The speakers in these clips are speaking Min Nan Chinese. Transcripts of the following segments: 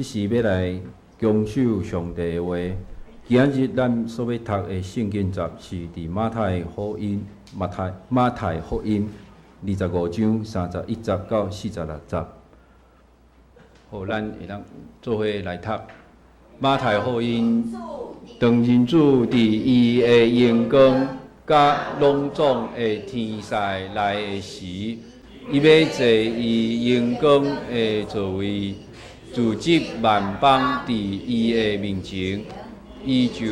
這是欲來恭守上帝的話。今仔日咱所欲讀的聖經節是佇馬太福音、馬太馬太福音25章31節到46節。好，咱會當做伙來讀馬太福音。當人子佇伊的榮光佮攏總的天使來的時，伊欲坐伊榮光的座位，聚集萬邦佇伊的面前，伊就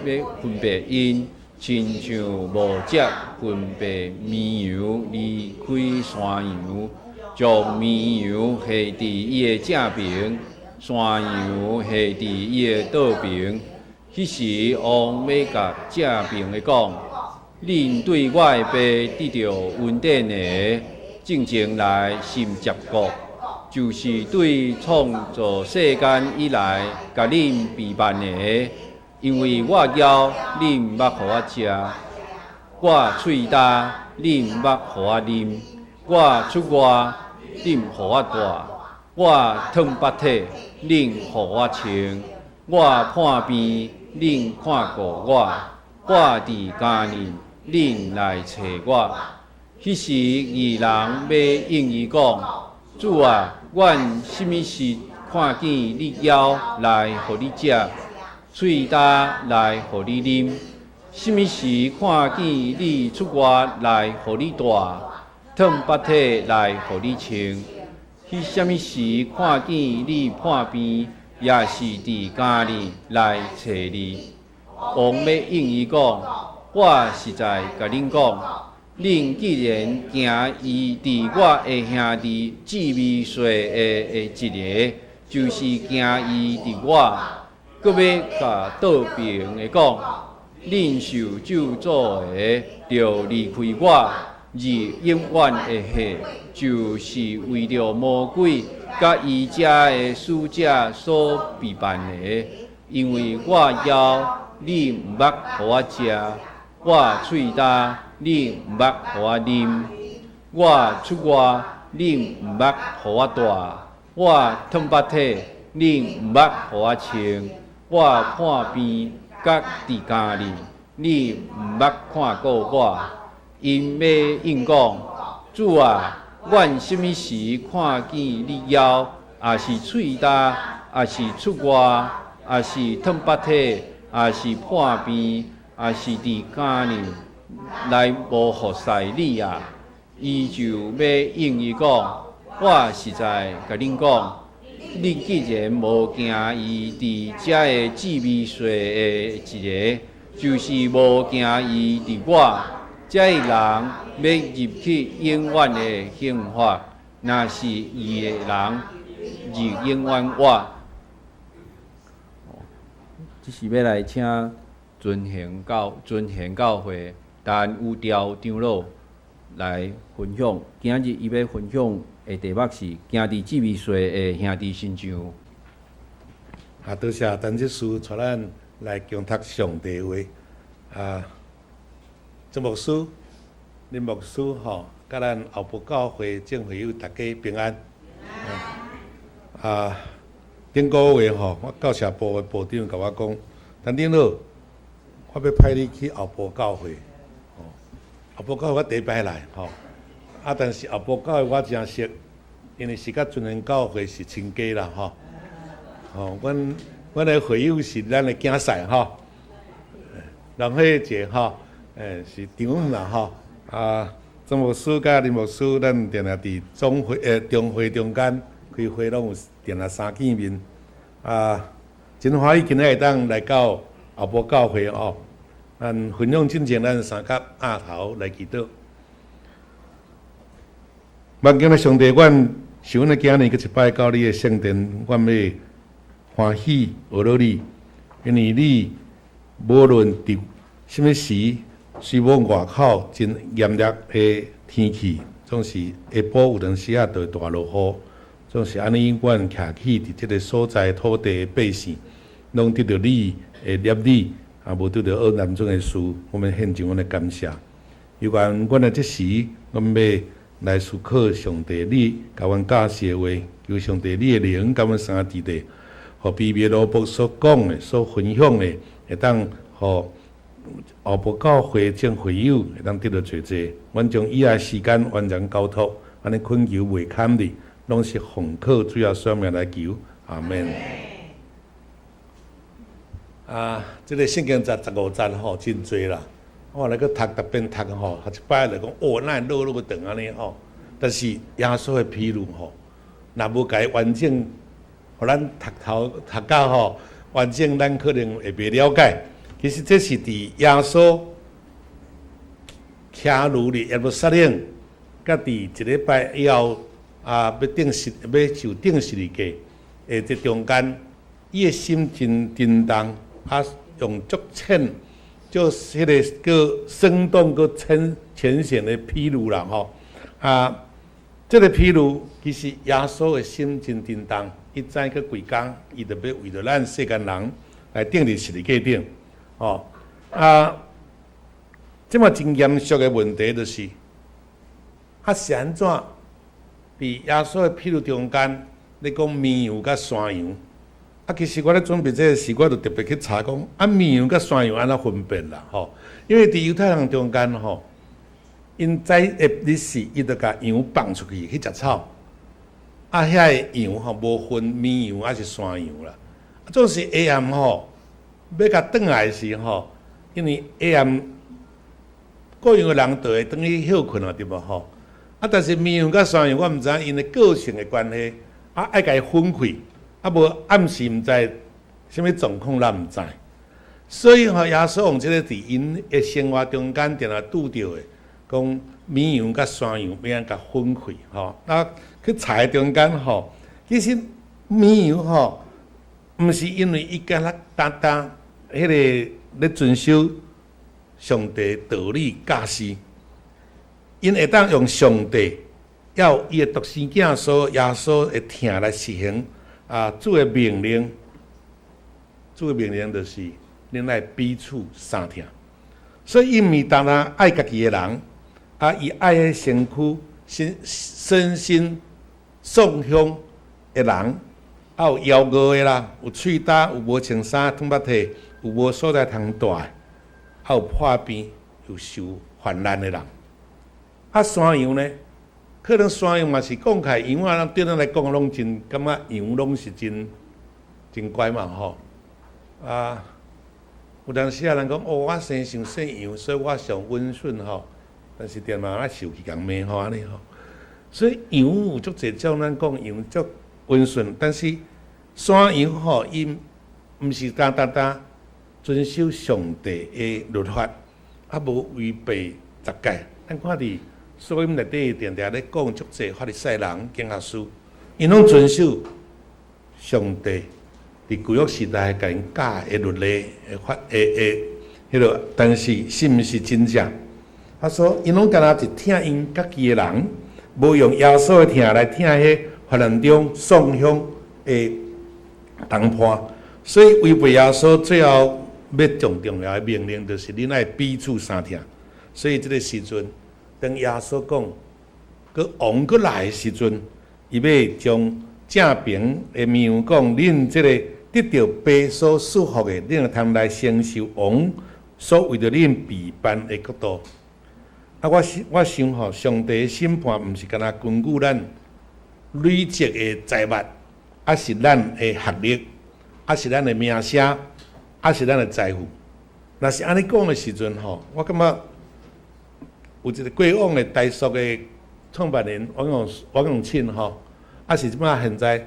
欲分別𪜶，親像牧者分別綿羊離開山羊，將綿羊繫佇伊的正爿，山羊繫佇伊的倒爿。彼時王欲共正爿的講：恁對我的爸得著恩典的，進前來承接國，就是對創造世間以來，共恁備辦的。因為我枵，恁毋捌予我食；我喙焦，恁毋捌予我啉；我出外，恁予我蹛；我褪縛體，恁予我穿；我破病，恁看顧我；我佇監裡，恁來揣我。彼時義人欲應伊講：主啊，阮啥物時看見你枵來予你食，喙焦來予你啉？啥物時看見你出外來予你蹛，褪縛體來予你穿？彼啥物時看見你破病，抑是佇監裡來揣你？王欲應伊講：我實在共恁講，恁既然行伊佇我的兄弟至微細的的一个，就是行伊佇我。閣欲共倒爿的講：恁受咒詛的，著離開我，入永遠的火，就是為著魔鬼佮伊遮的使者所備辦的。因為我枵，你毋捌予我食；我喙焦，你毋捌予我啉；我出外，恁毋捌予我蹛；我褪縛體，恁毋捌予我穿；我破病，佮佇監裡，你毋捌看顧我。𪜶欲應講：主啊，阮啥物時看見你枵，抑是喙焦，抑是出外，抑是褪縛體，抑是破病，抑是佇監裡來無服侍你啊？伊就欲應伊講：我實在共恁講，恁既然無行伊佇遮个至微細的一个，就是無行伊佇我，這个人欲入去永遠的刑罰，若是義的人入永遠活。這是欲來請尊賢教會陳有調長老來分享。今日伊欲分享的題目是行佇至微細的兄弟身上。啊，多謝陳執事帶咱來共讀上帝話。啊，曾牧師、林牧師吼，佮咱後埔教會眾會友逐家平安。啊，頂個月吼，我教社部的部長共我講，陳長老，我欲派你去後埔教會。吼，後埔教會我第一擺來吼，啊，但是後埔教會我誠熟，因為是佮尊賢教會是親家啦吼。吼，阮的會友是咱的囝婿吼，梁慧姐吼，是丈母啦吼。啊，曾牧師佮林牧師，咱定定佇總會中會中間開會，攏有定定相見面。啊，真歡喜今仔日會當來到後埔教會哦。咱分享進前，咱三佮額頭來祈禱。萬軍的上帝，阮是阮的囝兒，閣一擺到你的聖殿，阮欲歡喜學樂你，因為你無論佇啥物時，雖罔外口真炎熱的天氣，總是下晡有當時仔就會大落雨，總是按呢，阮徛起佇這个所在土地的百姓，攏得著你的憐憫，也無拄著惡難準的事，我們獻上阮的感謝。猶願阮的這時，阮欲來思考上帝你共阮教示的話，求上帝你的靈共阮相佇咧。予卑微奴僕所講的、所分享的，會當予後埔教會眾會友會當得著濟濟。阮將以下時間完全交託，按呢懇求袂堪你，攏是奉靠主耶穌名來求，阿門。啊，這个聖經節15節吼，真濟啦。我來閣讀，特別讀吼，一擺來講，哦，哪會落落個長按呢吼？但是耶穌的譬喻吼，若無共伊完整，予咱讀頭讀到吼完整，咱可能會袂了解。其實這是佇耶穌騎驢佇耶路撒冷，佮佇一禮拜以後啊，欲釘十欲受釘十字架的這中間，伊的心真震動，啊，用足淺，足彼个閣生動、閣淺淺顯的譬喻啦吼。啊，這个譬喻其實耶穌的心真震動，伊知閣幾工，伊就欲為著咱世間人來釘佇十字架頂。吼啊！這麼真嚴肅的問題就是，啊是按怎？佇耶穌的譬喻中間，咧講綿羊佮山羊。啊，其實我咧準備這个時，我就特別去查講，啊綿羊佮山羊按怎分辨啦？吼，因為佇猶太人中間吼，𪜶宰的日時，伊就共羊放出去去食草。啊，遐个羊吼無分綿羊抑是山羊啦。啊，總是下暗吼，欲共轉來時吼，因為下暗各樣的人就會轉去歇睏啊，對無吼？啊，但是綿羊佮山羊，我毋知影𪜶的個性的關係，啊，愛共伊分開，啊，無暗時毋知啥物狀況，咱毋知。所以吼，耶穌用這个佇𪜶的生活中間定定拄著的，講綿羊佮山羊欲按怎共分開吼。啊，去查中間吼，其實綿羊吼，毋是因為伊敢若單單彼个咧遵守上帝道理教示，𪜶會當用上帝猶有伊的獨生囝所耶穌的疼來實行啊，主的命令，主的命令就是，恁愛彼此相疼。所以伊毋是單單愛家己的人，啊，伊愛彼身軀、身身心喪鄉的人，啊有枵餓的啦，有喙焦，有無穿衫通捌體，有無所在通蹛，啊有破病、有受患難的人。啊，山羊呢？可能山羊嘛是講起來羊啊，對咱來講攏真感覺羊攏是真真乖嘛吼。啊，有當時啊，人講哦，我生傷細羊，所以我上溫順吼。但是定嘛愛受氣共罵吼按呢吼。所以羊有足濟種，咱講羊足溫順，但是山羊吼，伊毋是單單單遵守上帝的律法，啊無違背十誡。咱看佇所以內底定定咧講足濟法利賽人、經學士，𪜶攏遵守上帝佇舊約時代共𪜶教的律例的法的的彼个，但是是毋是真正？他說，𪜶攏敢若是疼𪜶家己的人，無用耶穌的疼來疼彼患難中喪鄉的同伴，所以違背耶穌最後欲上重要的命令，就是恁愛彼此相疼。所以這个時陣，當耶穌講，閣王閣來的時陣，伊欲將正爿的綿羊講，恁這个得著父所賜福的，恁會通來承受王所為著恁備辦的國度。啊，我我想吼，上帝的審判毋是干焦根據咱累積的財物，抑是咱的學歷，抑是咱的名聲，抑是咱的財富。若是按呢講的時陣吼，我感覺有一個過往的台塑的創辦人王永王永慶吼，抑是這擺現在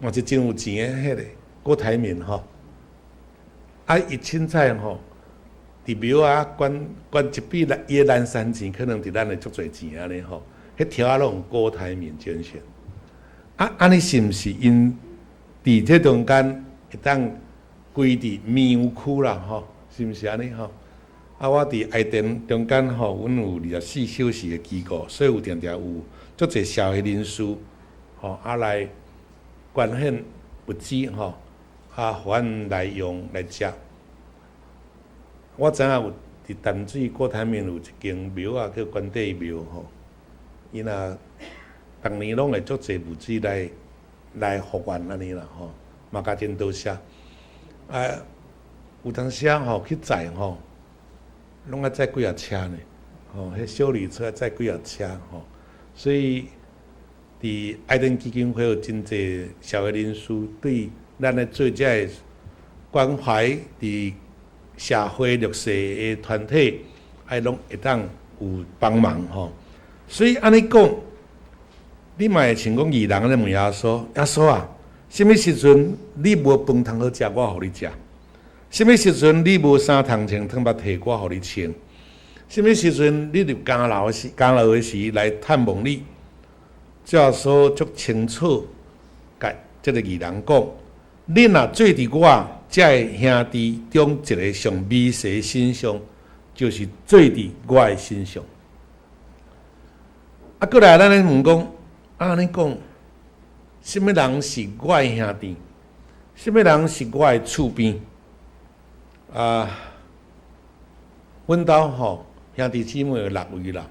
嘛是真有錢的彼個郭台銘吼，啊，伊凊彩吼，佇廟仔捐捐一筆，伊的南山錢可能佇咱會足濟錢按呢吼，彼條仔攏用郭台銘捐獻。啊，按呢是毋是𪜶佇這中間會當歸佇綿羊區啦吼？是毋是按呢吼？啊，我佇愛電中間吼，阮有24小時的機構，所以有定定有足濟社會人士吼，啊來捐獻物資吼，啊，予阮來用來食。我知影有佇淡水郭台銘有一間廟仔叫關帝廟吼，伊若逐年攏會足濟物資來來復原按呢啦吼，嘛共真多謝。啊，有當時啊吼去載吼，攏愛載幾若車呢，吼，彼修理車載幾若車吼，所以佇愛登基金會有真濟社會人士對咱咧做這个關懷佇社會弱勢的團體，愛攏會當有幫忙吼。所以按呢講，你嘛會像講義人咧問耶穌：耶穌啊，啥物時陣你無飯通好食，我予你食；啥物時陣你無衫通穿，褪目提我予你穿；啥物時陣你入監牢時，監牢的時來探望你。耶穌足清楚，共這个義人講：恁若做佇我這个兄弟中一个上微細身上，就是做佇我的身上。啊，閣來咱咧問講，按呢講，啥物人是我的兄弟？啥物人是我的厝邊？啊，阮兜吼兄弟姊妹有六位啦。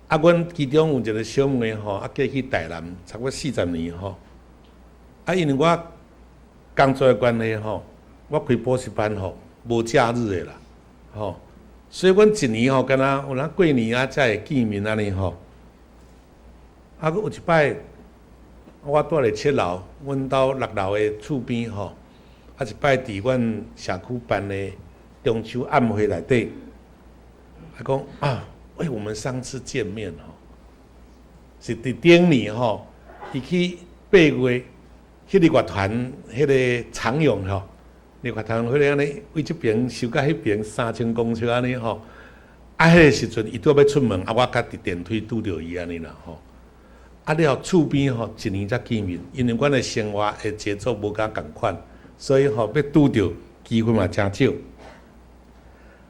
啊，阮其中有一個小妹吼，啊，嫁去台南，差不多40年吼。啊，因為我工作的關係吼，我開補習班吼，無假日的啦，吼，所以阮一年吼，敢若有哪過年啊，才會見面按呢吼。啊，閣有一擺，我蹛佇七樓，阮兜六樓的厝邊吼，啊，一擺佇阮社區辦的中秋暗會內底，啊講啊，欸，我們上次見面吼，是佇頂年吼，伊去八月去樂團彼个長榮吼，樂團彼个按呢，對這爿收到彼爿3000公尺按呢吼，啊，彼个時陣伊拄欲出門，啊，我閣佇電梯拄著伊按呢啦吼。啊了厝邊吼，一年才見面，因為阮的生活的節奏無佮仝款，所以吼欲拄著機會嘛誠少。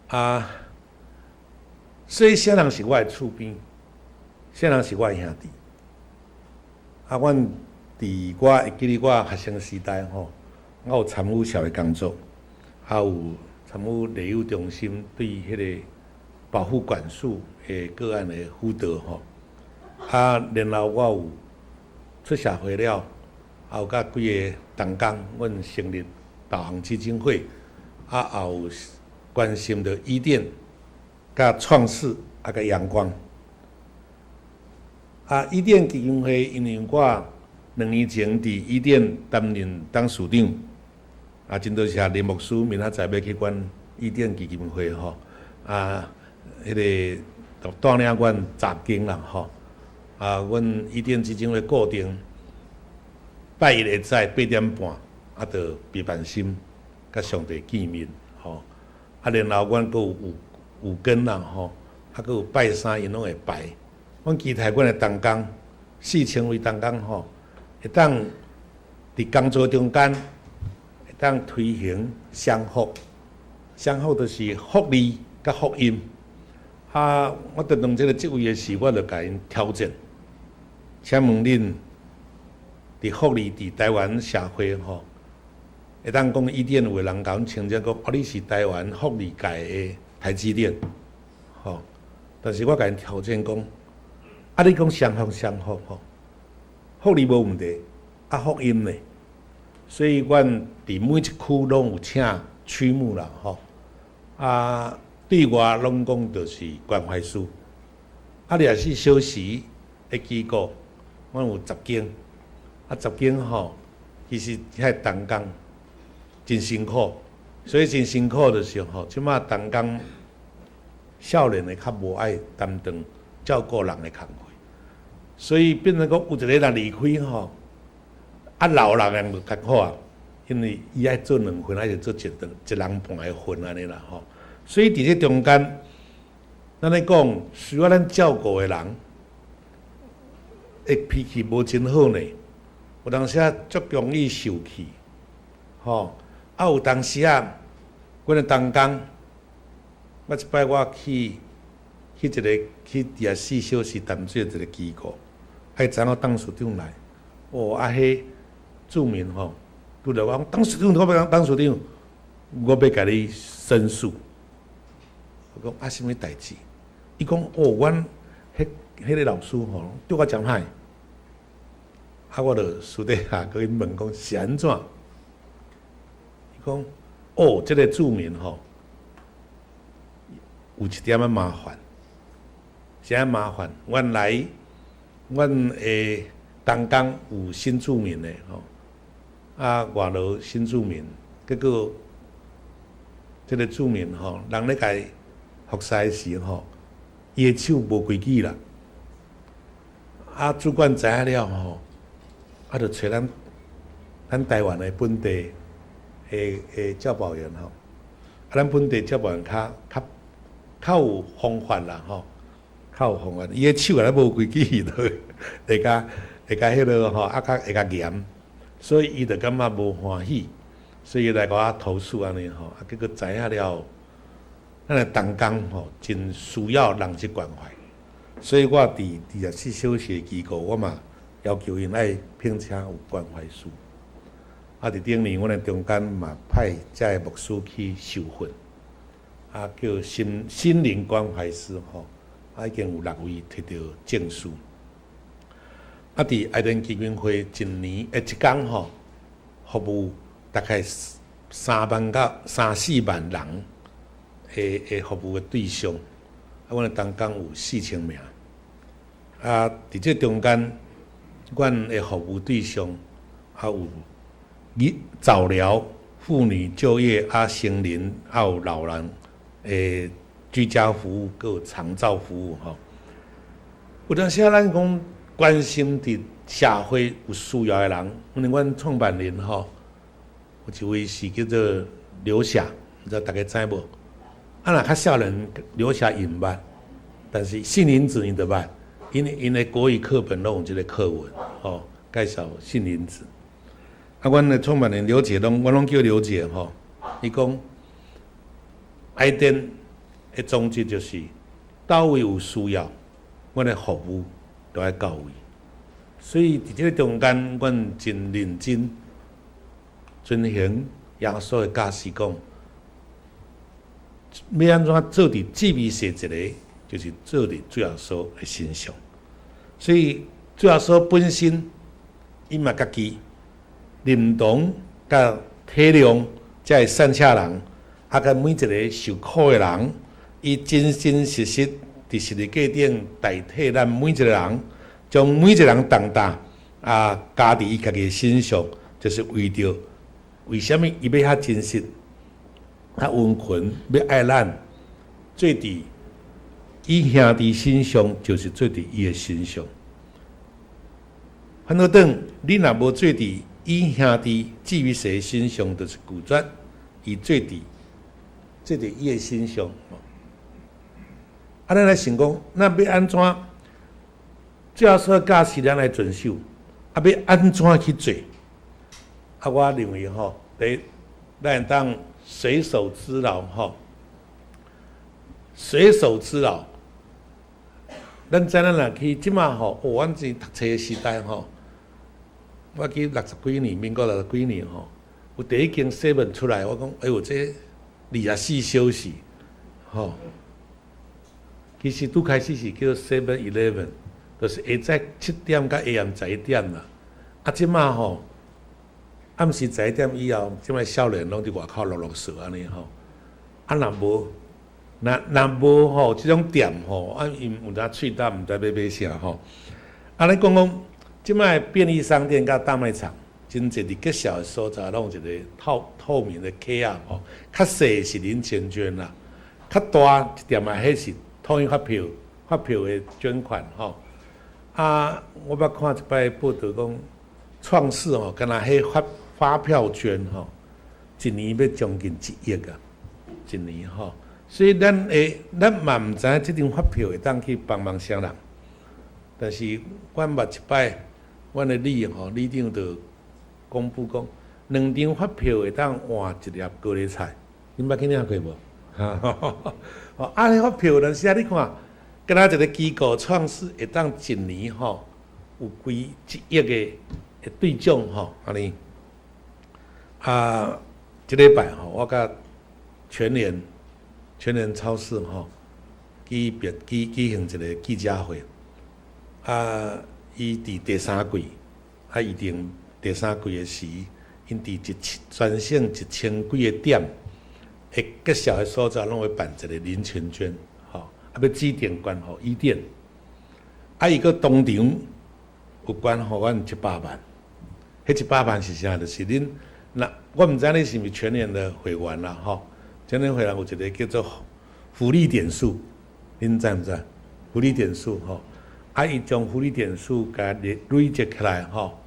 啊，所以啥人是我的厝邊？啥人是我的兄弟？啊，阮佇我會記得我學生時代吼，我有參與社會工作，還有參與禮友中心對彼个保護管束的個案的輔導吼。啊，然後我有出社會了，也有佮幾个同工，阮成立導航基金會，啊，也有關心著伊甸、佮創世啊，佮陽光。啊，伊甸基金會因為我2年前佇伊甸擔任董事長，啊，真多謝林牧師明仔載欲去阮伊甸基金會吼，啊，彼个帶領阮查經啦吼。啊，阮伊甸基金會固定拜一下早8點半，啊，就陪伴心佮上帝見面吼。啊，然後阮閣有有根啦吼，啊，閣有拜三，𪜶攏會拜。阮期待阮的同工4000位同工吼，會當佇工作中間會當推行雙福，雙福就是福利佮福音。啊，我擔當這个職位的時，我就共𪜶挑戰。請問恁佇福利佇台灣社會吼，會當講伊甸有的人共阮稱讚講，哦，你是台灣福利界的台積電，吼。但是我共𪜶挑戰講，啊，你講雙福雙福吼，福利無問題，啊，福音呢？所以阮佇每一區攏有請區牧啦，吼。啊，對外攏講就是關懷師，啊，24小時的機構。阮有十間，啊，十間吼，其實遐同工真辛苦，所以真辛苦就是吼，這馬同工少年的較無愛擔當照顧人的工課，所以變成講有一个人離開吼，啊老人人就艱苦啊，因為伊愛做兩份，還是做一頓一人半的份按呢啦吼，所以佇這中間，咱咧講需要咱照顧的人。的脾氣無真好呢，有當時啊足容易受氣，吼啊有當時啊，阮的同工，我一擺我去去一个去24小時淡水一个機構，啊伊知影董事長來，哦啊彼住民吼，拄著我講董事長，我欲講董事長，我欲共你申訴。我講啊，啥物代誌？伊講哦，阮彼彼个老師吼對我誠歹，啊，我就私底下閣去問講是按怎？講，哦，這个住民吼，有一點仔麻煩，啥麻煩？原來阮的同工有新住民的吼，啊，外勞新住民，結果這个住民吼，人咧共服侍時吼，伊的手無規矩啦，啊，主管知影了吼，啊，就揣咱台灣的本地的教保員吼，啊，咱本地教保員較有方法啦吼，較有方法，伊的手若無規矩，就會共彼落吼，啊，較會較嚴，所以伊就感覺無歡喜，所以來共我投訴按呢吼，啊，結果知影了，咱的同工吼真需要人去關懷，所以我佇24小時的機構，我嘛要求𪜶愛聘請有關懷師。啊，佇頂年，阮的中間嘛派遮个牧師去受訓，啊，叫心靈關懷師吼，啊，已經有六位摕著證書。啊，佇愛電基金會一年一工吼，服務大概3萬到3、4萬人的服務的對象，啊，阮的同工有4000名。啊，佇這中間，阮的服務對象啊有早療、婦女就業啊、成人啊有老人的居家服務，閣有長照服務吼。有當時啊，咱講關心佇社會有需要的人，因為阮創辦人吼，有一位是叫做劉霞，毋知大家知無？啊，若較少年劉霞伊毋捌，但是杏林子𪜶就捌，因為𪜶的國語課本攏有這个課文，吼，介紹杏林子。啊，阮的創辦人劉姐攏，我攏叫劉姐吼。伊講，愛電的宗旨就是佗位有需要，阮的服務就愛到位。所以佇這个中間，阮真認真遵行耶穌的教示，講欲按怎做佇至微細一个，就是做佇主耶穌的身上。所以主耶穌本身，伊嘛家己認同佮體諒遮个散赤人，啊，佮每一个受苦的人，伊真真實實佇十字架頂代替咱每一个人，將每一个人重擔啊加佇伊家己的身上，就是為著為啥物伊欲遐真實、較溫存，欲愛咱，做佇伊兄弟身上，就是做佇伊的身上。反倒轉，你若無做佇伊兄弟至微細身上，就是拒絕伊做佇伊的身上。啊，咱來想講，那欲按怎？主耶穌教示咱來遵守，啊，欲按怎去做？啊，我認為吼，第一，咱會當隨手之勞吼，隨手之勞。咱知咱若去這馬吼，哦，阮是讀冊的時代吼，我記六十幾年，民國六十幾年吼，有第一間 seven 出來，我講，哎喲，這24小時，吼，其實拄開始是叫 Seven Eleven，就是下早7點到下暗11點啦。啊，這馬吼，暗時十一點以後，這馬少年攏佇外口囉囉嗦按呢吼。啊，若無，若無吼，這種店吼，啊，𪜶有當喙焦，毋知欲買啥吼。啊，咱講講，這馬便利商店佮大賣場，真濟佇結社的所在，攏有一个透明的盒仔吼，較細是零錢捐啦，較大一點仔，彼是統一發票的捐款吼。啊，我捌看一擺報導講，創世吼，敢若彼發票捐吼，一年欲將近1億啊，一年吼。所以咱嘛毋知影這張發票會當去幫忙啥人，但是阮捌一擺，阮的里吼里長就公布講，兩張發票會當換一粒高麗菜，恁捌去領過無？哦，啊，彼發票但是啊，你看，敢若一个機構創始會當一年吼有幾一億的兌獎吼，按呢。啊，這禮拜吼，我佮全聯超市吼舉行一个記者會，啊，伊佇第三季，啊，預定第三季的時， 𪜶佇一千全省一千幾个點的結社的所在，攏會辦一個林權捐，吼，啊，欲指定捐予伊甸，啊，伊閣當場有捐予阮一百萬，彼一百萬是啥？就是恁，若我毋知你是毋是全聯的會員啦，吼，全聯會員有一個叫做福利點數，恁知毋知？福利點數吼，啊，伊將福利點數共累積起來吼，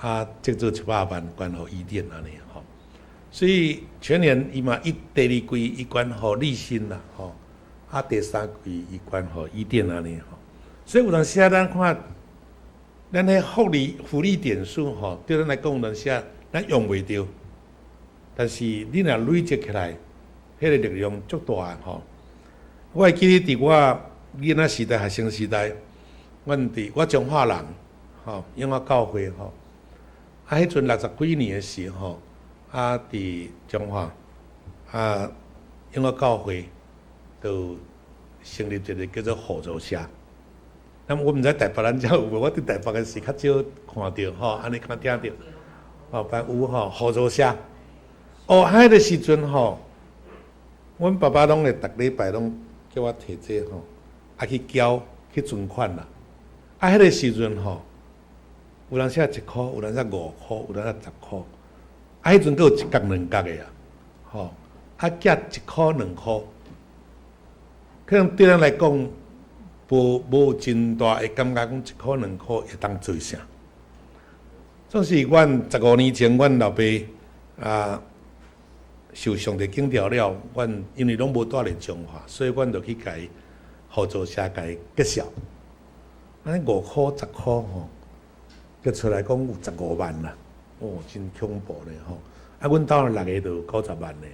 啊，這做一百萬捐予伊甸按呢吼，所以全聯伊嘛伊第二季伊捐予立新啦吼，啊，第三季伊捐予伊甸按呢吼，所以有當時啊，咱看咱彼福利點數吼，對咱來講有當時啊，咱用袂著，但是你若累積起來，彼個力量足大的吼。我會記得佇我囡仔時代、學生時代，阮佇我彰化人，吼，永和教會吼，啊，彼陣六十幾年的時吼，啊，佇彰化，啊，永和教會就成立一個叫做互助社。那麼我毋知台北咱遮有無，我佇台北的時較少看著吼，按呢較聽著，吼，但有吼互助社。哦，啊，彼个時陣吼，阮爸爸攏會逐禮拜攏叫我提這吼，啊去繳去存款啦。啊，彼个時陣吼，有當時一箍，有當時5箍，有當時10箍。啊，彼陣閣有一角兩角的啊，吼，啊，寄一箍兩箍，可能對咱來講，無真大的感覺，講一箍兩箍會當做啥？總是阮15年前，阮老爸啊受上帝揀召了，阮因為攏無蹛佇彰化，所以阮就去共互助社共結社。按呢5箍10箍吼，結出來講有十五萬啦，哦，真恐怖咧吼！啊，阮兜六个就有90萬咧，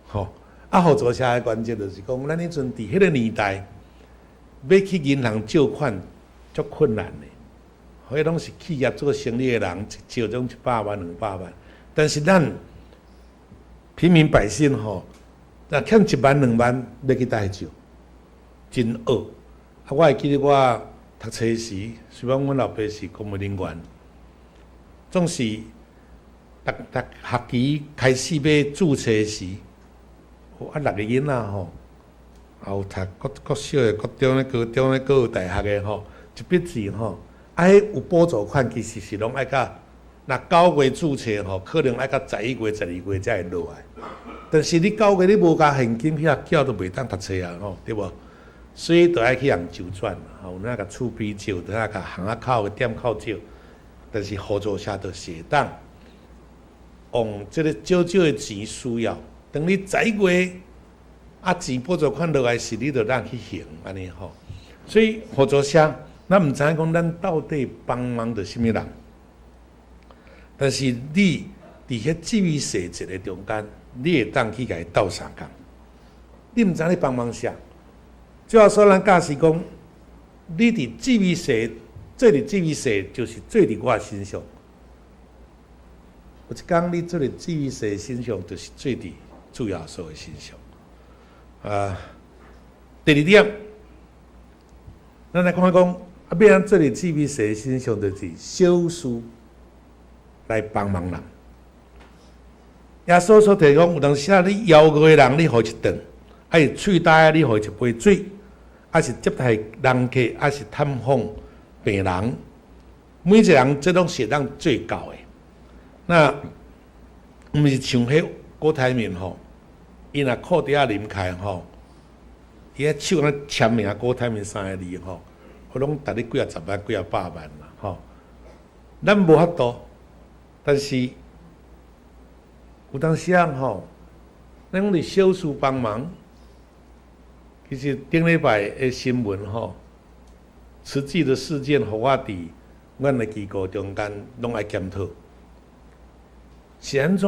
吼！啊，互助社的原則就是講，咱彼陣佇彼个年代，欲去銀行借款足困難的，彼攏是企業做生意的人，一借攏一百萬兩百萬，但是咱平民百姓吼，若欠一萬兩萬，欲去佗去借，真僫。啊，我會記得我讀冊時，雖然阮老爸是公務人員，總是逐逐學期開始欲注冊時，啊，六個囡仔吼，也有讀國小的、國中的、高中的，閣有大學的吼，一筆錢吼，啊，彼有補助款，其實是攏愛到若9月注冊吼，可能愛到11月、12月才會落來。但是你9月你無共現金去遐繳，都袂當讀冊啊，吼，對無？所以就愛去人周轉，吼，有影共厝邊借，有影共巷仔口的店口借。但是互助社就是會當用這個少少的錢需要，當你十一月啊錢補助款落來時，你就當去還按呢吼。所以互助社，咱毋知影講咱到底幫忙著啥物人，但是你佇彼細微細節的中間，你會當去共伊鬥相共。你毋知你幫忙啥？主要說咱教示講，你佇細微細做佇細微細，就是做佇我身上。有一工你做佇細微細身上，就是做佇主耶穌的身上。啊，第二點，咱來看講，啊，欲按怎做佇細微細身上，就是小事來幫忙人。耶穌所提講，有當時啊，你枵餓的人，你予伊一頓；抑是喙焦的，你予伊一杯水；抑是接待人客，抑是探訪病人，每一個人這攏是會當做到的。那毋是像彼郭台銘吼，伊若褲底仔啉開吼，伊彼手按呢簽名郭台銘三个字吼，我攏值你幾仔十萬、幾仔百萬啦吼。咱無法度，但是有當時啊吼，咱講佇小事幫忙，其實頂禮拜的新聞吼，慈濟的事件，予我佇阮的機構中間攏愛檢討，是按怎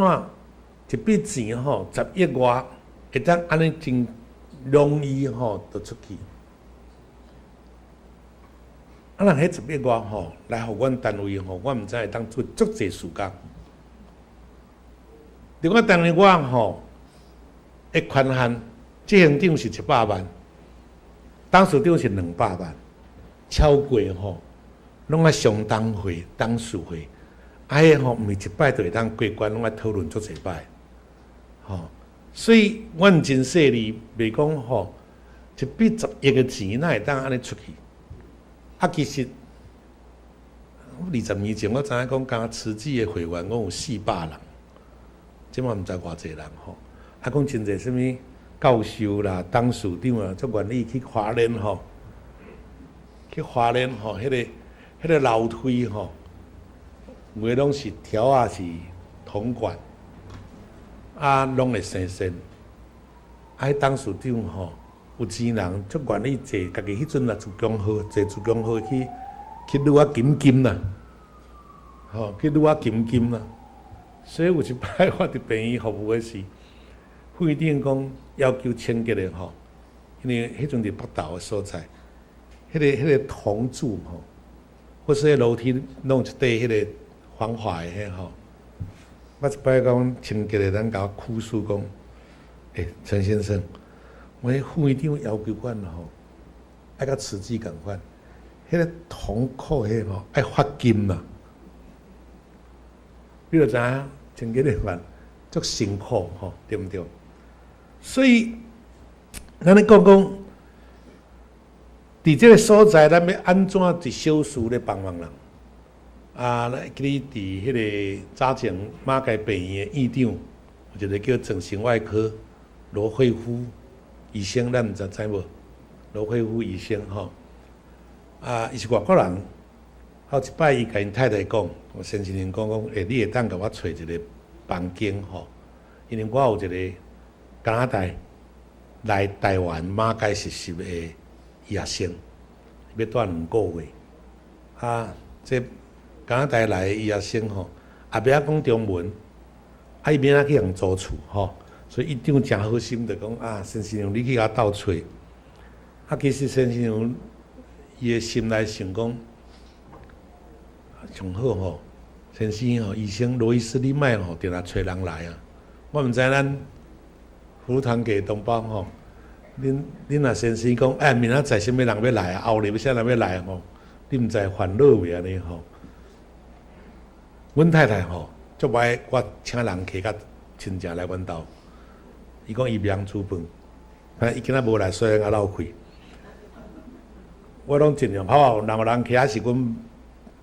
一筆錢吼，10億外，會當按呢真容易吼，就出去。啊，若彼10億外吼，來予阮單位吼，我毋知會當做足濟事工。佇我單位我吼，的權限，執行長是100萬，董事長是200萬，超過吼，攏愛上董會、董事會。啊，彼吼毋是一擺就會當過關，攏愛討論足濟擺，吼。所以阮真細膩，袂講吼，一筆10億的錢，哪會當按呢出去？啊，其實20年前我知影講，敢若慈濟的會員講有400人，這馬毋知偌濟人吼。啊，講真濟啥物教授啦、董事長啊，足願意去花蓮吼，去花蓮吼，彼個樓梯吼，有的攏是條仔是銅管，啊，攏會生銹。啊，彼董事長吼，有錢人足願意坐，家己彼陣若自強號，坐自強號去擄仔金金啦，吼，去擄仔金金啦。所以有一擺我佇病院服務的時，副院長講要求清潔的吼，因為彼陣佇北投的所在，彼個銅柱吼，或是彼樓梯弄一塊彼個防滑的彼吼，我一擺講清潔的，咱共我哭訴講，欸，陳先生，我彼副院長要求阮吼，愛佮慈濟仝款，彼個銅箍彼吼愛發金啦，你就知影清潔的員足辛苦吼，對毋對？所以，咱咧講講，佇這個所在，咱欲按怎一小事咧幫忙人？啊，咱會記得佇彼個早前馬偕病院的院長，有一個叫整形外科羅惠夫醫生，咱毋知知無？羅惠夫醫生吼，啊，伊是外國人。有一擺，伊共𪜶太太講，我先生講講，欸，你會當共我揣一個房間吼，因為我有一個加拿大來台灣馬偕實習的醫學生，欲蹛2個月。啊，這加拿大來的醫學生吼，也袂曉講中文，啊，伊欲按怎去予人租厝吼，所以院長誠好心，就講啊，先生你去共鬥揣。啊，其實先生伊的心內想講，上好吼，先生吼，醫生羅醫師，你莫吼，定定揣人來啊！我毋知咱福團嘅同胞吼，恁若先生講，哎，明仔載啥物人欲來啊？後日欲啥人欲來吼？你毋知煩惱袂按呢吼？阮太太吼，足無愛我請人客佮親戚來阮兜，伊講伊袂曉煮飯，反正伊今仔無來，所以較落氣。我攏盡量吼，人有人客還是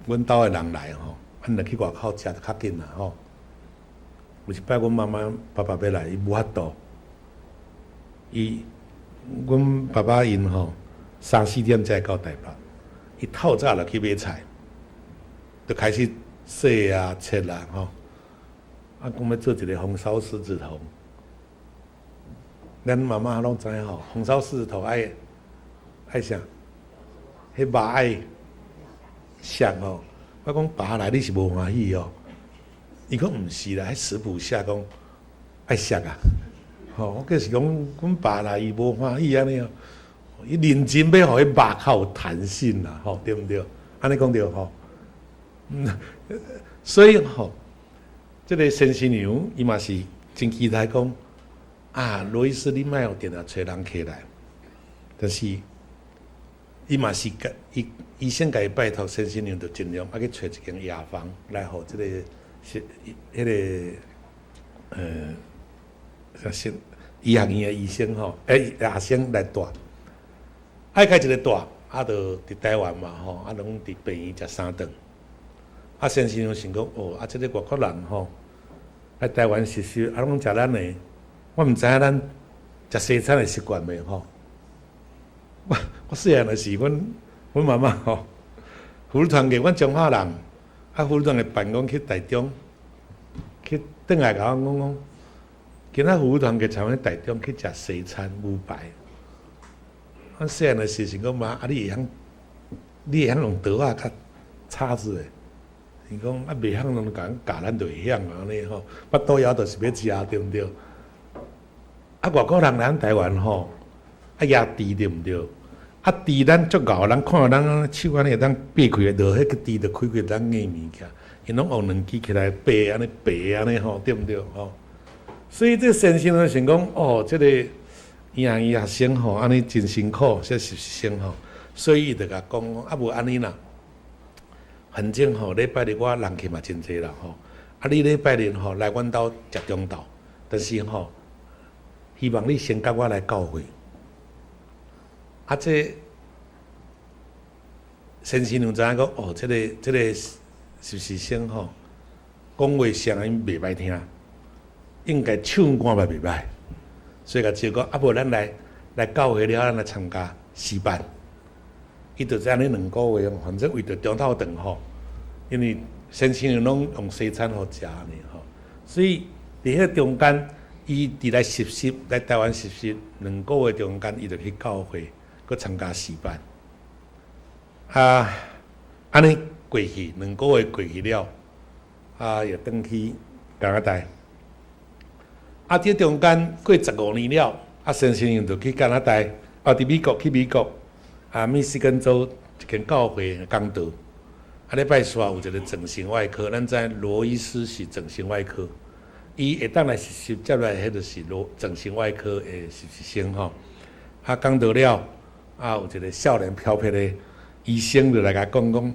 阮兜的人來吼，咱就去外口食就較緊啦吼。有一擺，阮媽媽、爸爸欲來，伊無法度。伊，阮爸爸𪜶吼三四點才會到台北，伊透早就去買菜，就開始洗啊、切啊吼。啊，講欲做一個紅燒獅子頭，咱媽媽攏知影吼，紅燒獅子頭愛啥？彼肉愛削吼。我講爸來你是無歡喜哦。伊講毋是啦，彼食譜寫講愛削啊。吼，我計是講阮爸來伊無歡喜按呢哦。伊認真欲予彼肉較有彈性啦，吼，對毋對？按呢講對吼。所以吼，這個先生娘伊嘛是真期待講啊，羅醫師你莫予定定揣人客來，但是伊嘛是共伊醫生共伊拜託先生娘，就盡量愛去揣一間雅房來予這個是彼個啥是醫學院的醫生吼，欸，學生來蹛，愛開一個蹛，啊，就佇台灣嘛吼，啊，攏佇病院食三頓。啊，先生娘想講，哦，啊，這個外國人吼來台灣實習，啊，攏食咱的，我毋知影咱食西餐的習慣袂吼。我細漢的時，阮媽媽吼，婦女團契，阮彰化人，啊，婦女團契辦講去台中，去轉來共阮講講，今仔婦女團契參去台中去食西餐牛排。阮細漢的時想講媽，啊，你會曉用刀仔佮叉子的？伊講啊，袂曉攏共阮教，咱就會曉按呢吼。腹肚枵就是欲食，對毋對？啊，外國人來咱台灣吼，啊，舉豬對毋對？啊，豬咱足𠢕，人看到咱手按呢會當擘開落，彼個豬就開開當咬物件，𪜶攏用兩支起來擘按呢擘按呢吼，對毋對？吼，所以這先生就想講，哦，這個醫學院學生吼，按呢真辛苦，這實習生吼，所以伊就共講，啊無按呢啦，反正吼禮拜日我人客嘛真濟啦吼，啊你禮拜日吼來阮兜食中晝，但是吼希望你先佮我來教會。啊這先生娘知影講，哦，這個實習生吼講話聲音袂歹聽，應該唱歌嘛袂歹，所以共招講，啊無咱來教會了，咱來參加詩班。伊就按呢2個月，反正為著中晝頓吼，因為先生攏用西餐予食呢吼，所以佇彼個中間，伊佇來實習來台灣實習兩個月中間，伊就去教會，閣參加詩班。啊，按呢過去兩個月過去了，啊，又轉去加拿大。啊，這中間過15年了，啊，先生就去加拿大，啊，佇美國去美國，啊，密西根州一間教會講道。啊，禮拜四有一個整形外科，咱知羅醫師是整形外科，伊會當來實習接來，彼就是羅整形外科的實習生吼。啊，講道了，啊，有一個少年飄撇的醫生就來共講講，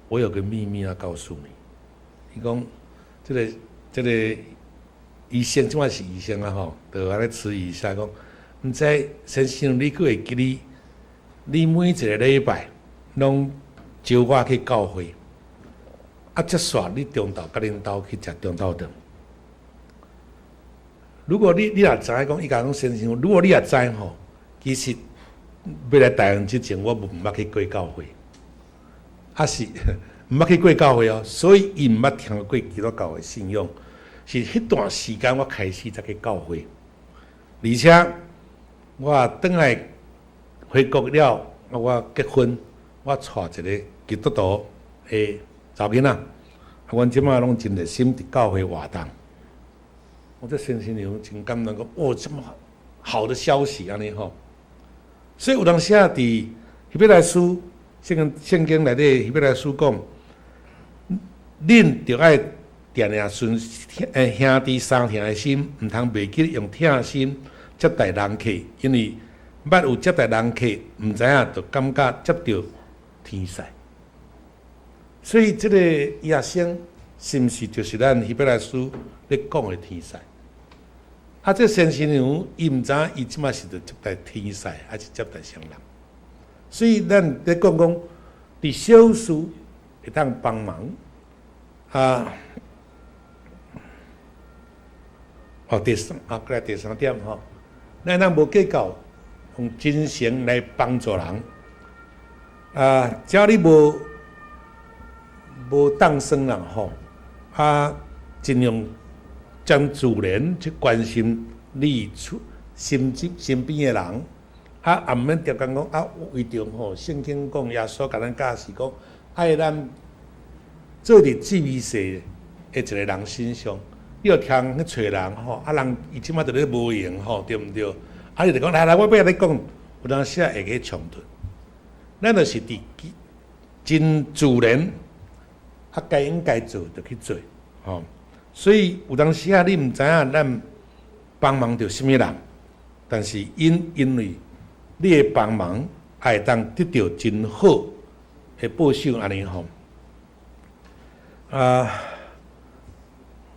我有個秘密要告訴你。伊講，這個醫生這擺是醫生啊吼，就按呢遲疑一下講，毋知先生你閣會記得，你每一個禮拜攏招我去教會，啊，接煞你中晝佮恁兜去食中晝頓。如果你若知影講，伊共講先生，如果你若知吼，其實欲來台灣之前，我毋捌去過教會，啊是毋捌去過教會哦，所以伊毋捌聽過基督教的信仰。是彼段時間我開始才去教會，而且我轉來回國了，我結婚，我娶一個基督徒的查某囡仔，啊，阮這擺攏真熱心佇教會活動。我這先生娘真感動，講哦，這麼好的消息按呢吼。所以有當時啊，佇希伯來書聖經內底希伯來書講，恁著愛定定順兄弟相疼的心，毋通袂記用疼心接待人客，因為捌有接待人客，毋知影就感覺接著天使。所以這個耶生是毋是就是咱希伯來書咧講的天使？啊，這先生娘伊毋知影伊這擺是佇接待天使，還是接待啥人？所以咱咧講講，佇小事會當幫忙啊。哦，第三啊，過來第三點吼，咱當無計較，用真誠來幫助人。啊，只要你無當耍人吼，啊，盡量將自然去關心你厝身邊的人，啊，也毋免特工講啊，為著吼聖經講耶穌共咱教示講，愛咱做佇至微細的一個人身上。你著聽去揣人吼，啊人伊這擺佇咧無閒吼，對毋對？啊，伊就講來來，我欲共你講，有當時會去衝突。咱就是佇真自然，啊，該應該做就去做，吼。所以有當時啊，你毋知影咱幫忙著啥物人，但是因為你的幫忙，會當得著真好的報酬按呢吼。啊。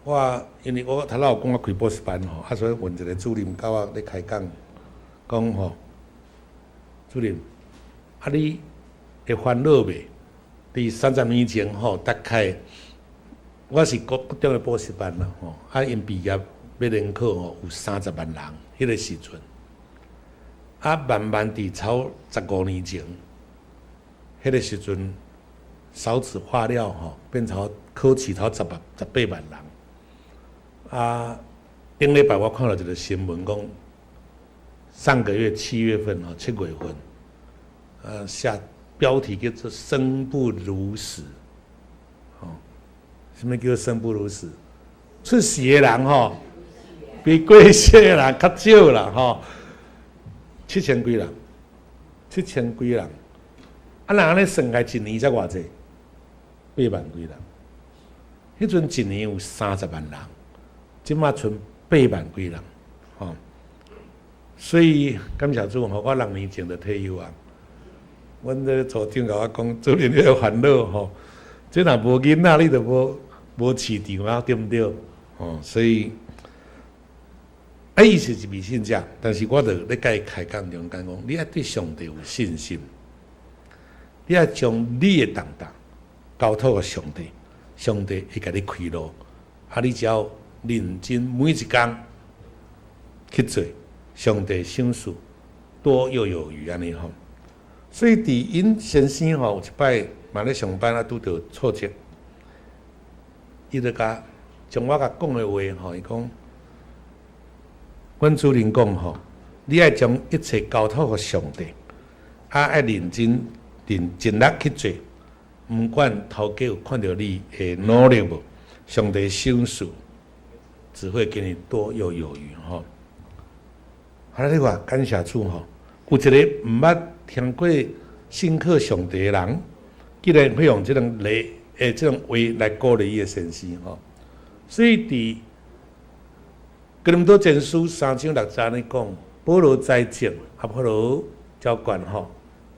我因為我頭仔有講我開補習班吼，啊，所以問一個主任佮我咧開講，講吼，主任，啊你會煩惱袂？佇30年前吼，大概我是國中的補習班啦吼，啊，𪜶畢業欲聯考吼，有30萬人，彼個時陣，啊，慢慢佇超15年前，彼個時陣少子化了吼，變成考試頭18萬人。啊，頂禮拜我看著一個新聞，講上個月7月份吼，7月份，下標題叫做“生不如死”，吼，啥物叫生不如死？出世的人吼，比過世的人較少啦，吼，七千幾人，七千幾人，啊，若按呢算來一年才偌濟？8萬幾人，彼陣一年有三十萬人。這馬賰8萬幾人，吼，所以感謝主吼，我6年前就退休啊。阮這個組長共我講，主任你的煩惱吼，這若無囡仔，你就無市場啊，對毋對？哦，所以，啊，伊是迷信者，但是我就咧共伊開講中間講，你愛對上帝有信心，你愛將你的重擔交託予上帝，上帝會共你開路。啊，你只要認真每一工去做，上帝賞賜多又有餘按呢吼。所以佇𪜶先生吼，有一擺嘛咧上班啊，拄著挫折，伊就共將我共講的話吼，伊講，阮主任講吼，你愛將一切交託予上帝，啊，愛認真認盡力去做，毋管頭家有看著你的努力無，上帝賞賜只會給你多又有餘吼。好啦，你看感謝主吼，有一個毋捌聽過信靠上帝的人，竟然會用這種禮誒這種話來鼓勵伊的先生吼。所以佇哥林多前書三章六節按呢講，保羅栽種，阿波羅澆灌吼，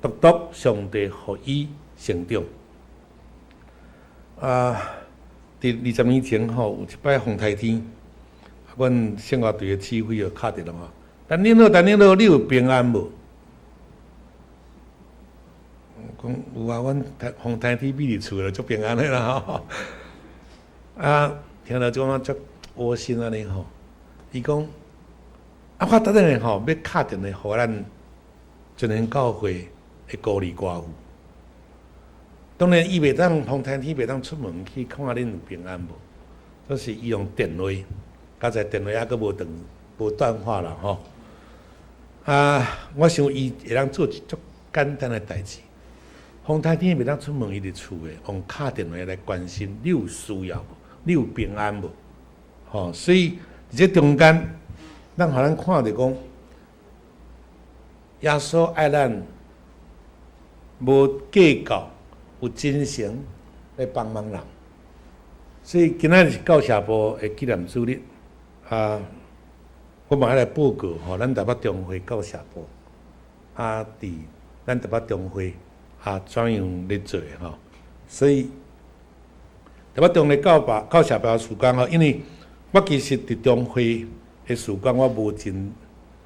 獨獨上帝予伊成長。啊，佇20年前吼，有一擺風颱天，阮聖樂隊的指揮就敲電話，陳領導，陳領導，你有平安無？講有啊，阮風颱天秘佇厝就足平安的啦吼。啊，聽到這講足窩心按呢吼。伊講，啊，我等下吼欲敲電話予咱全能教會的孤兒寡婦。當然，伊袂當風颱天袂當出門去看恁有平安無，就是伊用電話，佳哉電話猶閣無斷無斷話啦吼。啊，我想伊會當做一足簡單的代誌。風颱天袂當出門，伊佇厝的用敲電話來關心你有需要無，你有平安無？吼，所以佇這中間，咱予咱看著講，耶穌愛咱無計較，有真誠來幫忙人。所以今仔日是教社部的紀念主日，啊，我嘛愛來報告吼，咱台北中會教社部，啊，佇咱台北中會啊怎樣咧做吼？所以台北中會教吧教社部事工吼，因為我其實佇中會的事工，我無真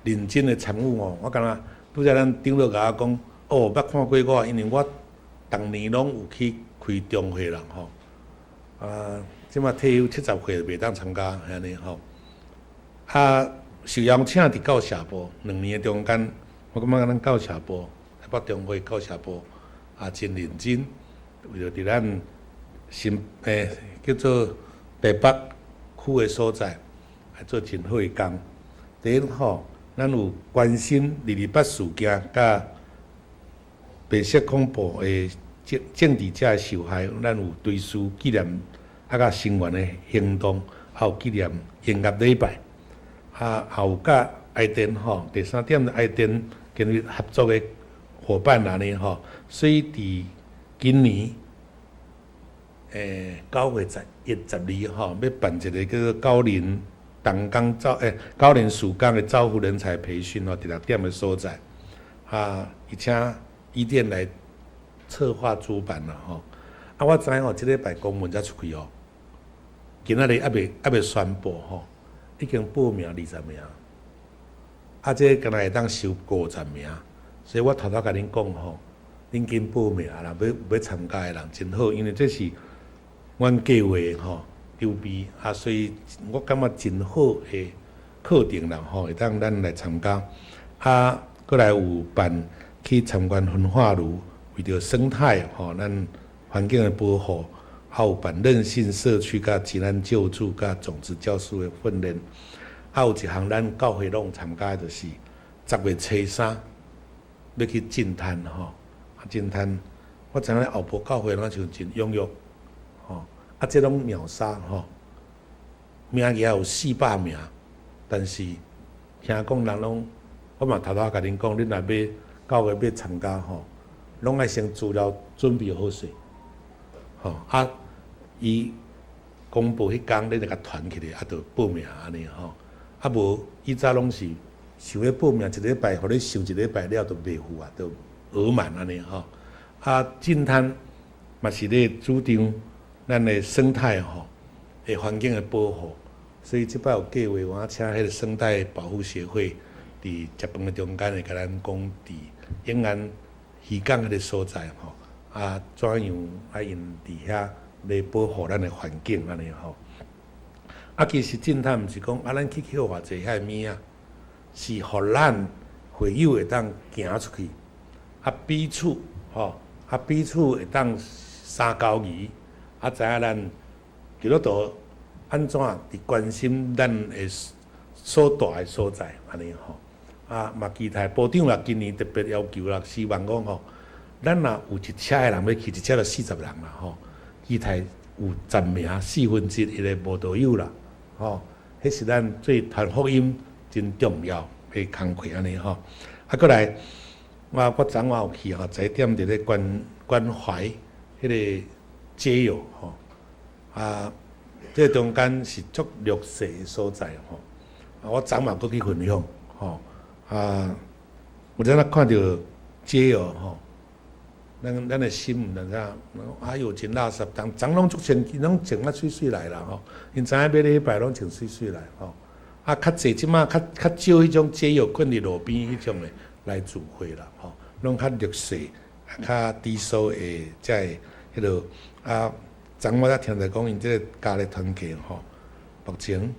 認真的參與吼。我感覺拄才咱長老共我講，哦，捌看過我，因為我逐年攏有去開中會啦吼。啊，這馬退休70歲就袂當參加按呢吼。啊，受邀請佇教社部2年的中間，我感覺咱教社部台北中會教社部啊真認真，為著佇咱新叫做台北區的所在，來做真好的工。第一吼，咱有關心228事件佮白色恐怖的政治者的受害，咱有追思紀念啊，佮聲援的行動，還有紀念音樂禮拜，啊，也有佮愛電吼，第三點愛電跟伊合作的夥伴按呢吼，所以佇今年9月11、12吼，欲辦一個叫做高齡同工照高齡事工的照護人才培訓吼，佇六點的所在，啊，伊請伊甸來策劃主辦啦吼。啊，我知影吼，這禮拜公文才出去哦，今仔日猶未宣布吼，已經報名20名，啊，這敢若會當收50名，所以我頭頭共恁講吼，恁緊報名啦，欲參加的人真好，因為這是阮計劃吼籌備啊，所以我感覺真好的課程啦吼，會當咱來參加。啊，閣來有辦去參觀焚化爐，為著生態吼，咱環境的保護，還有辦韌性社區佮急難救助佮種子教師的訓練。啊，有一項咱教會攏參加，就是10月初3欲去淨灘吼，啊淨灘，我知影後埔教會若像真踴躍，吼，啊這攏秒殺吼，名額有400名，但是聽講人攏，我嘛頭頭共恁講，恁若欲教會欲參加吼，攏愛先資料準備好勢，吼啊，伊公布彼工，恁就共傳起來，啊，就報名按呢吼。啊無，以早攏是想欲報名一禮拜，予你想一禮拜了，就袂赴啊，就額滿按呢吼。啊，淨灘嘛是咧主張咱的生態吼的環境的保護。所以這擺有計劃，我請彼个生態保護協會佇食飯的中間會共咱講，佇永安漁港彼个所在吼，啊怎樣啊𪜶佇遐咧保護咱的環境按呢吼。啊，其實淨灘毋是講啊，咱去抾偌濟遐物仔，是予咱會友會當行出去，啊彼此吼，啊彼此會當相交誼，啊知影咱基督徒按怎佇關心咱的所蹛的所在，按呢吼。啊嘛期待部長啦，今年特別要求啦，希望講吼，咱若有一車的人欲去，一車就40人啦吼，期待有10名1/4的慕道友啦，吼，彼是咱做傳福音真重要的工課按呢吼。啊，閣來，我昨晚有去吼，10點佇咧關懷彼个街友吼，啊，這個中間是足弱勢的所在吼。啊，我昨晚閣去分享吼，啊，有陣仔看著街友吼，咱的心毋知影，哎喲真垃圾，逐昨攏足清，攏穿啊媠媠來啦吼，𪜶知影欲禮拜攏穿媠媠來吼。啊，較濟這馬較少彼種街友睏佇路邊彼種的來聚會啦吼，攏較弱勢、較低收的才會彼落啊。昨我才聽著講，𪜶這个家的團契吼，目前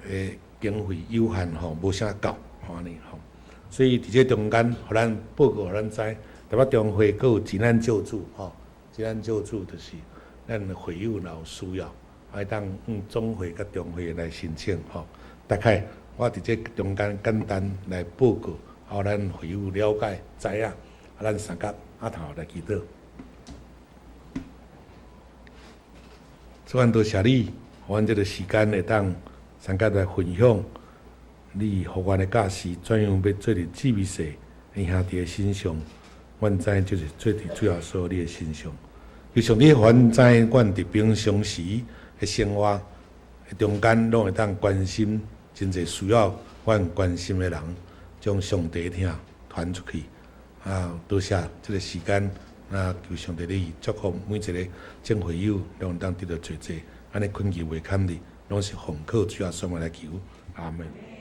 的經費有限吼，無啥夠吼按呢吼。所以佇這中間，予咱報告，予咱知，台北中會閣有急難救助吼，急難救助就是咱會友若有需要，會當向總會佮中會來申請吼。大概我佇這中間簡單來報告，予咱會友了解知影，啊，咱三甲阿頭來祈禱。主啊，多謝你，予阮這个時間會當參加來分享你予阮的教示，怎樣欲做佇志未世兄弟的身上，阮知就是做佇主耶穌你的身上。求上帝予阮知，阮佇平常時的生活的中間，攏會當關心真濟需要阮關心的人，將上帝疼傳出去。啊，多謝這个時間。啊，求上帝你祝福每一个眾會友，攏會當得著濟濟，按呢懇求袂堪你，攏是奉靠主耶穌來求，阿門。